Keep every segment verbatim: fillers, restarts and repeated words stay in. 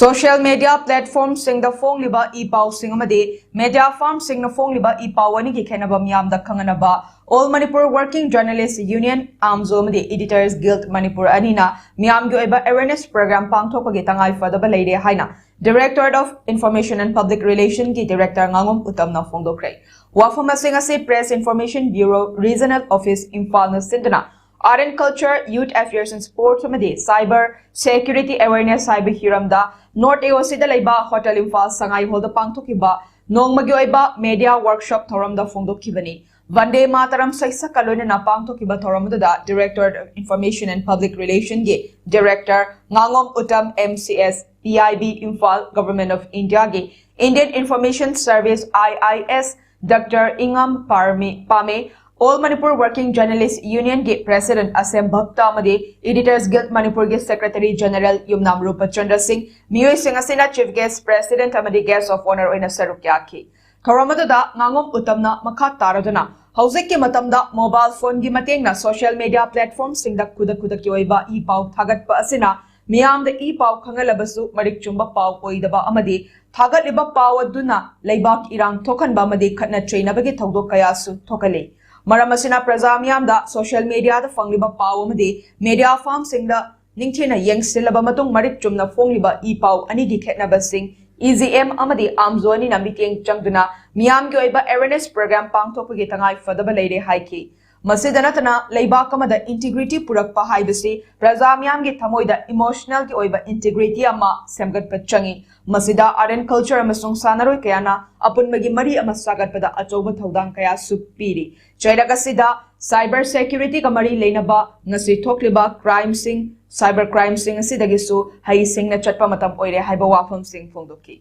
Social media platformꯁꯤꯡꯗ ꯐꯣꯡꯂꯤꯕ E ꯄꯥꯎꯁꯤꯡ ꯑꯃꯗꯤ media firmꯁꯤꯡꯅ ꯐꯣꯡꯂꯤꯕ E ꯄꯥꯎ ꯑꯅꯤꯒꯤ ꯈꯦꯠꯅꯕ ꯃꯤꯌꯥꯝꯗ ꯈꯪꯍꯟꯅꯕ All Manipur Working Journalist Union, AMJO, ꯑꯃꯗꯤ Editors Guild Manipur ꯑꯅꯤꯅ ꯃꯤꯌꯥꯝꯒꯤ ꯑꯣꯏꯕ awareness program ꯄꯥꯡꯊꯣꯛꯄꯒꯤ ꯇꯉꯥꯏ ꯐꯗꯕ ꯂꯩꯔꯦ ꯍꯥꯏꯅ Directorate of Information and Public Relationꯒꯤ Director ꯉꯥꯉꯣꯝ ꯎꯇꯝꯅ ꯐꯣꯡꯗꯣꯛꯈ꯭ꯔꯦ꯫ ꯋꯥꯐꯝ ꯑꯁꯤꯡ ꯑꯁꯤ Press Information Bureau Regional Office ꯏꯝꯐꯥꯜꯅ ꯁꯤꯟꯗꯨꯅ Art and Culture, Youth Affairs and Sports ꯑꯃꯗꯤ Cyber Security Awareness ꯍꯥꯏꯕ ꯍꯤꯔꯝꯗ North AOCꯗ ꯂꯩꯕ Hotel Imphal ꯁꯉꯥꯏ Hallꯗ ꯄꯥꯡꯊꯣꯛꯈꯤꯕ ꯅꯣꯡꯃꯒꯤ ꯑꯣꯏꯕ media workshop ꯊꯧꯔꯝꯗ ꯐꯣꯡꯗꯣꯛꯈꯤꯕꯅꯤ꯫ ꯚꯟꯗꯦ ꯃꯥꯇꯔꯝ ꯁꯩꯁꯛꯀ ꯂꯣꯏꯅꯅ ꯄꯥꯡꯊꯣꯛꯈꯤꯕ ꯊꯧꯔꯝ ꯑꯗꯨꯗ Directorate of Information and Public Relationꯒꯤ Director ꯉꯥꯉꯣꯝ Uttam, MCS, PIB Imphal, Government of Indiaꯒꯤ Indian Information Service, IIS, Doctor ꯏꯉꯥꯝ ꯄꯥꯔꯃꯤ-, ꯄꯥꯃꯦ, All Manipur Working Journalist Unionꯒꯤ President ꯑꯁꯦꯝ ꯚꯛꯇ ꯑꯃꯗꯤ Editors Guild Manipurꯒꯤ Secretary General ꯌꯨꯝꯅꯥꯝ ꯔꯨꯄꯆꯟꯗ꯭ꯔ ꯁꯤꯡ, ꯃꯤꯑꯣꯏꯁꯤꯡ ꯑꯁꯤꯅ Chief Guest, President ꯑꯃꯗꯤ Guest of Honour ꯑꯣꯏꯅ ꯁꯔꯨꯛ ꯌꯥꯈꯤ꯫ ꯊꯧꯔꯝ ꯑꯗꯨꯗ ꯉꯥꯉꯣꯝ ꯎꯇꯝꯅ ꯃꯈꯥ ꯇꯥꯔꯗꯨꯅ ꯍꯧꯖꯤꯛꯀꯤ ꯃꯇꯝꯗ mobile phoneꯒꯤ ꯃꯇꯦꯡꯅ social media platformꯁꯤꯡꯗ ꯈꯨꯗꯛ ꯈꯨꯗꯛꯀꯤ ꯑꯣꯏꯕ ꯏ ꯄꯥꯎ ꯊꯥꯒꯠꯄ ꯑꯁꯤꯅ ꯃꯤꯌꯥꯝꯗ ꯏ ꯄꯥꯎ ꯈꯪꯍꯜꯂꯕꯁꯨ ꯃꯔꯤꯛ ꯆꯨꯝꯕ ꯄꯥꯎ ꯑꯣꯏꯗꯕ ꯑꯃꯗꯤ ꯊꯥꯒꯠꯂꯤꯕ ꯄꯥꯎ ꯑꯗꯨꯅ ꯂꯩꯕꯥꯛ ꯏꯔꯥꯡ ꯊꯣꯛꯍꯟꯕ ꯑꯃꯗꯤ ꯈꯠꯅ ꯆꯩꯅꯕꯒꯤ ꯊꯧꯗꯣꯛ ꯀꯌꯥꯁꯨ ꯊꯣꯛꯍꯜꯂꯤ꯫ ꯃꯔꯝ ꯑꯁꯤꯅ ꯄ꯭ꯔꯖꯥ ꯃꯤꯌꯥꯝꯗ social mediaꯗ ꯐꯪꯂꯤꯕ ꯄꯥꯎ ꯑꯃꯗꯤ media firmꯁꯤꯡꯗ ꯅꯤꯡꯊꯤꯅ ꯌꯦꯡꯁꯤꯜꯂꯕ ꯃꯇꯨꯡ ꯃꯔꯤꯛ ꯆꯨꯝꯅ ꯐꯣꯡꯂꯤꯕ ꯏ ꯄꯥꯎ ꯑꯅꯤꯒꯤ ꯈꯦꯠꯅꯕꯁꯤꯡ EGM ꯑꯃꯗꯤ AMJO ꯑꯅꯤꯅ ꯃꯤꯠꯌꯦꯡ ꯆꯪꯗꯨꯅ ꯃꯤꯌꯥꯝꯒꯤ ꯑꯣꯏꯕ awareness program ꯄꯥꯡꯊꯣꯛꯄꯒꯤ ꯇꯉꯥꯏ ꯐꯗꯕ ꯂꯩꯔꯦ ꯍꯥꯏꯈꯤ꯫ ꯃꯁꯤꯗ ꯅꯠꯇꯅ ꯂꯩꯕꯥꯛ ꯑꯃꯗ integrity ꯄꯨꯔꯛꯄ ꯍꯥꯏꯕꯁꯤ ꯄ꯭ꯔꯖꯥ ꯃꯤꯌꯥꯝꯒꯤ ꯊꯃꯣꯏꯗ emotionalꯒꯤ ꯑꯣꯏꯕ integrity ꯑꯃ ꯁꯦꯝꯒꯠꯄ ꯆꯪꯏ꯫ ꯃꯁꯤꯗ Art and Culture ꯑꯃꯁꯨꯡ ꯁꯥꯟꯅꯔꯣꯏ ꯀꯌꯥꯅ ꯑꯄꯨꯟꯕꯒꯤ ꯃꯔꯤ ꯑꯃ ꯁꯥꯒꯠꯄꯗ ꯑꯆꯧꯕ ꯊꯧꯗꯥꯡ ꯀꯌꯥꯁꯨ ꯄꯤꯔꯤ꯫ ꯆꯩꯔꯛ ꯑꯁꯤꯗ cyber securityꯒ ꯃꯔꯤ ꯂꯩꯅꯕ ꯉꯁꯤ ꯊꯣꯛꯂꯤꯕ crimeꯁꯤꯡ, cyber crimeꯁꯤꯡ ꯑꯁꯤꯗꯒꯤꯁꯨ ꯍꯩꯁꯤꯡꯅ ꯆꯠꯄ ꯃꯇꯝ ꯑꯣꯏꯔꯦ ꯍꯥꯏꯕ ꯋꯥꯐꯝꯁꯤꯡ ꯐꯣꯡꯗꯣꯛꯈꯤ꯫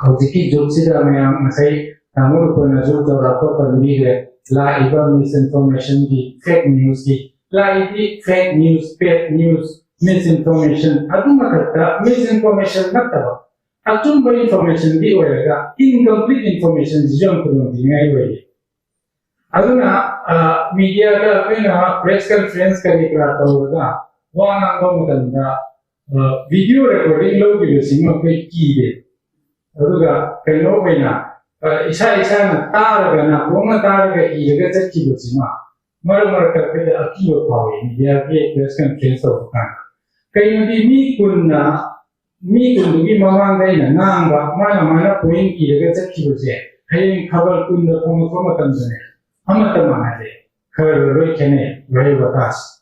ꯍꯧꯖꯤꯛꯀꯤ ꯖꯨꯒꯁꯤꯗ ꯃꯌꯥꯝ ꯉꯁꯥꯏ ꯇꯥꯃꯣ ꯑꯩꯈꯣꯏꯅꯁꯨ ꯆꯥꯎꯔꯥꯛꯄ ꯄꯟꯕꯤꯈ꯭ꯔꯦ꯫ ꯂꯥꯛꯏꯕ misinformationꯒꯤ, fake newsꯀꯤ, ꯂꯥꯛꯏꯕꯤ fake news, fake news, misinformation, ꯑꯗꯨ ꯃꯊꯛꯇ misinformation ꯅꯠꯇꯕ ꯑꯆꯨꯝꯕ informationꯗꯤ ꯑꯣꯏꯔꯒ incomplete informationꯁꯤꯁꯨ ꯌꯥꯝ ꯈꯨꯗꯣꯡꯊꯤꯅꯤꯡꯉꯥꯏ ꯑꯣꯏꯌꯦ꯫ ꯑꯗꯨꯅ mediaꯗ ꯑꯩꯈꯣꯏꯅ press conference ꯀꯔꯤ ꯀꯔꯥ ꯇꯧꯔꯒ ꯋꯥ ꯉꯥꯡꯕ ꯃꯇꯝꯗ ꯚꯤꯗꯤꯑꯣ ꯔꯦꯀꯣꯔꯗꯤꯡ ꯂꯧꯈꯤꯕꯁꯤꯃ ꯑꯩꯈꯣꯏ ꯀꯤꯗꯦ꯫ ꯑꯗꯨꯒ ꯀꯩꯅꯣ ꯑꯣꯏꯅ, ꯑ, ꯏꯁꯥ ꯏꯁꯥꯅ ꯇꯥꯔꯒ, ꯅꯥꯀꯣꯡꯅ ꯇꯥꯔꯒ ꯏꯔꯒ ꯆꯠꯈꯤꯕꯁꯤꯃ ꯃꯔꯛ ꯃꯔꯛꯇ ꯑꯩꯈꯣꯏꯗ ꯑꯀꯤꯕ ꯐꯥꯎꯏ, ꯃꯤꯗꯤꯌꯥꯒꯤ ꯄ꯭ꯔꯦꯁ ꯀꯟꯐ꯭ꯔꯦꯟꯁ ꯇꯧꯕ ꯀꯥꯟꯗ꯫ ꯀꯩꯅꯣꯗꯤ ꯃꯤ ꯀꯨꯟꯅ, ꯃꯤ ꯀꯨꯟꯗꯨꯒꯤ ꯃꯃꯥꯡꯗ ꯑꯩꯅ ꯉꯥꯡꯕ, ꯃꯥꯅ ꯃꯥꯅ ꯄꯣꯏꯟ ꯏꯔꯒ ꯆꯠꯈꯤꯕꯁꯦ, ꯍꯌꯦꯡ ꯈꯕꯔ ꯀꯨꯟꯗ ꯐꯣꯡꯉꯛꯄ ꯃꯇꯝꯗꯅꯦ, ꯑꯃꯠꯇ ꯃꯥꯟꯅꯗꯦ, ꯈꯔ ꯈꯔ ꯂꯣꯏ ꯈꯦꯠꯅꯩ ꯋꯥꯍꯩ ꯋꯥꯇꯥꯁꯦ꯫